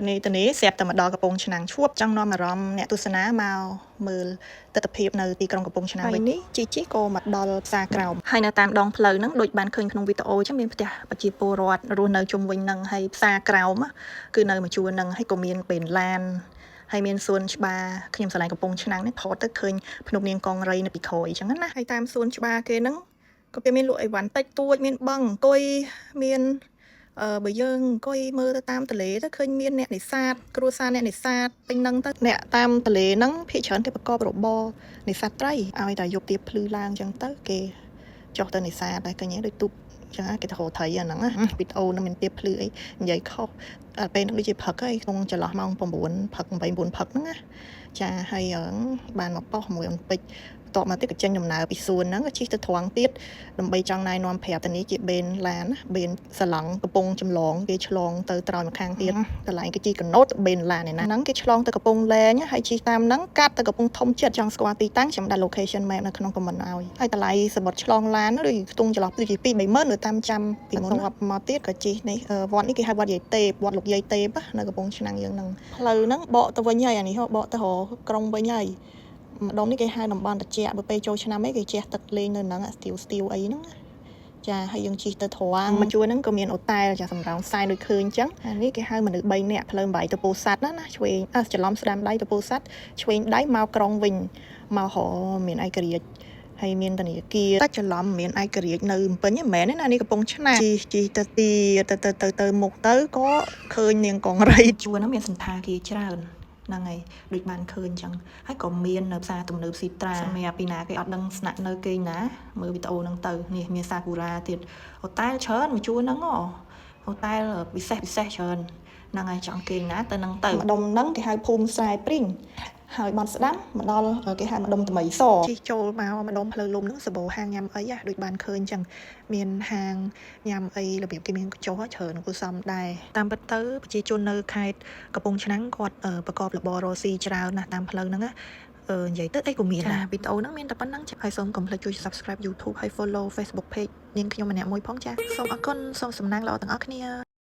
នេតនេស្រាប់តែមកដល់កំពង់ឆ្នាំងឈួបចង់នាំអារម្មណ៍អ្នកទស្សនាមកមើលទស្សនភាពនៅទីក្រុងកំពង់ឆ្នាំងវិញនេះជីជីក៏មកដល់ផ្សារក្រោមហើយនៅតាមដងផ្លូវហ្នឹងដូចបានឃើញក្នុងវីដេអូចឹងមានផ្ទះប្រជាពលរដ្ឋរស់នៅជុំវិញហ្នឹងហើយផ្សារក្រោមគឺនៅមួយជួរហ្នឹងហើយក៏មានបេនឡានហើយមានសួនច្បារខ្ញុំស្រឡាញ់កំពង់ឆ្នាំងនេះថតទៅឃើញភ្នំនាងកងរៃនៅពីក្រោយអញ្ចឹងណាហើយតាមសួនច្បារគេហ្នឹងក៏គេមានលក់អីវ៉ាន់តិចតួចមានបឹងអង្គុយមាន បើយើងអង្គុយមើលទៅតាមទន្លេទៅឃើញមានអ្នកនេសាទគ្រួសារអ្នកនេសាទពេញហ្នឹងទៅអ្នកតាមទន្លេហ្នឹងភាគច្រើនគេប្រកបរបរនេសាទត្រីឲ្យតែយប់ទៀបភ្លឺឡើងអញ្ចឹងទៅគេចុះទៅនេសាទដែរឃើញទេដូចទូកអញ្ចឹងណាគេទៅរកត្រីអាហ្នឹងណាវីដេអូហ្នឹងមានទៀបភ្លឺអីនិយាយខុសដល់ពេលហ្នឹងដូចជាព្រឹកហើយក្នុងចន្លោះម៉ោង9ព្រឹក8 9ព្រឹកហ្នឹងណាចាហើយបានមកប៉ោះមួយអូនពេជ្របន្ទាប់មកទៀតក៏ចេញដំណើរពីសួនហ្នឹងក៏ជិះទៅត្រង់ទៀត ដើម្បីចង់ណែនាំប្រាប់តានេះជាបេនឡានណាបេនសាឡង់កំពង់ចម្លងគេឆ្លងទៅត្រើយម្ខាងទៀតកន្លែងគេជិះកណូតបេនឡានឯណាហ្នឹងគេឆ្លងទៅកំពង់លែងហើយជិះតាមហ្នឹងកាត់ទៅកំពង់ធំចិត្តចង់ស្គាល់ទីតាំងខ្ញុំដាក់ location map នៅក្នុង comment ឲ្យហើយតម្លៃសមុទ្រឆ្លងឡានដូចខ្ទង់ចន្លោះដូចជា2 3ម៉ឺនឬតាមចាំពីមុនមកទៀតក៏ជិះនេះវត្តនេះគេហៅវត្តយាយទេពវត្តលោកយាយទេពនៅកំពង់ឆ្នាំងយើងហ្នឹងផ្លូវហ្នឹងបកទៅវិញហើយអានេះបកទៅរកក្រុងវិញហើយម្ដុំនេះគេហៅតំបន់ត្រជាក់បើពេលចូលឆ្នាំអីគេជះទឹកលេងនៅហ្នឹងស្ទៀវស្ទៀវអីហ្នឹងណាចាហើយយើងជិះទៅត្រង់មួយជួរហ្នឹងក៏មានអូតែលចាសម្រោងសែនដូចឃើញអញ្ចឹងអានេះគេហៅមនុស្ស3នាក់ផ្លូវ8ទៅពោធិ៍សាត់ណាណាឆ្វេងអ่ะច្រឡំស្ដាំដៃទៅពោធិ៍សាត់ឆ្វេងដៃមកក្រុងវិញមករមានឯករាជ្យហើយមានធនាគារតែច្រឡំមានឯករាជ្យនៅភ្នំពេញហ្នឹងមិនមែនទេណានេះកំពង់ឆ្នាំងជិះជិះទៅទីទៅទៅទៅទៅមុខទៅក៏ឃើញនាងកងរៃជួរហ្នឹងមានសន្តាគារច្រើនហ្នឹងហើយដូចបានឃើញអញ្ចឹងហើយក៏មាននៅផ្សារទំនើបស៊ីត្រាសម្រាប់ពីណាគេអត់ដឹងស្នាក់នៅគេណាមើលវីដេអូហ្នឹងទៅនេះមានសាគូរ៉ាទៀតអូតែលច្រើនមួយជួរហ្នឹងអូតែលពិសេសពិសេសច្រើនហ្នឹងហើយចង់គេងណាទៅហ្នឹងទៅម្ដុំហ្នឹងគេហៅភូមិស្រែព្រីងហើយបនស្ដាំមកដល់គេហៅម្ដុំថ្មីសជិះចូលមកម្ដុំផ្លូវលំហ្នឹងសបោហាងញ៉ាំអីហ៎ដូចបានឃើញអញ្ចឹងមានហាងញ៉ាំអីរបៀបគេមានកញ្ចុះច្រើនគួរសមដែរតាមពិតទៅប្រជាជននៅខេត្តកំពង់ឆ្នាំងគាត់ប្រកបរបររកស៊ីច្រើនណាស់តាមផ្លូវហ្នឹងណាអឺនិយាយទៅអីក៏មានដែរវីដេអូហ្នឹងមានតែប៉ុណ្្នឹងហើយសូមកុំភ្លេចជួយ Subscribe YouTube ហើយ Follow Facebook Page នាងខ្ញុំម្នាក់មួយផងចាសូមអរគុណសូមសំណាងល្អទាំងអស់គ្នា។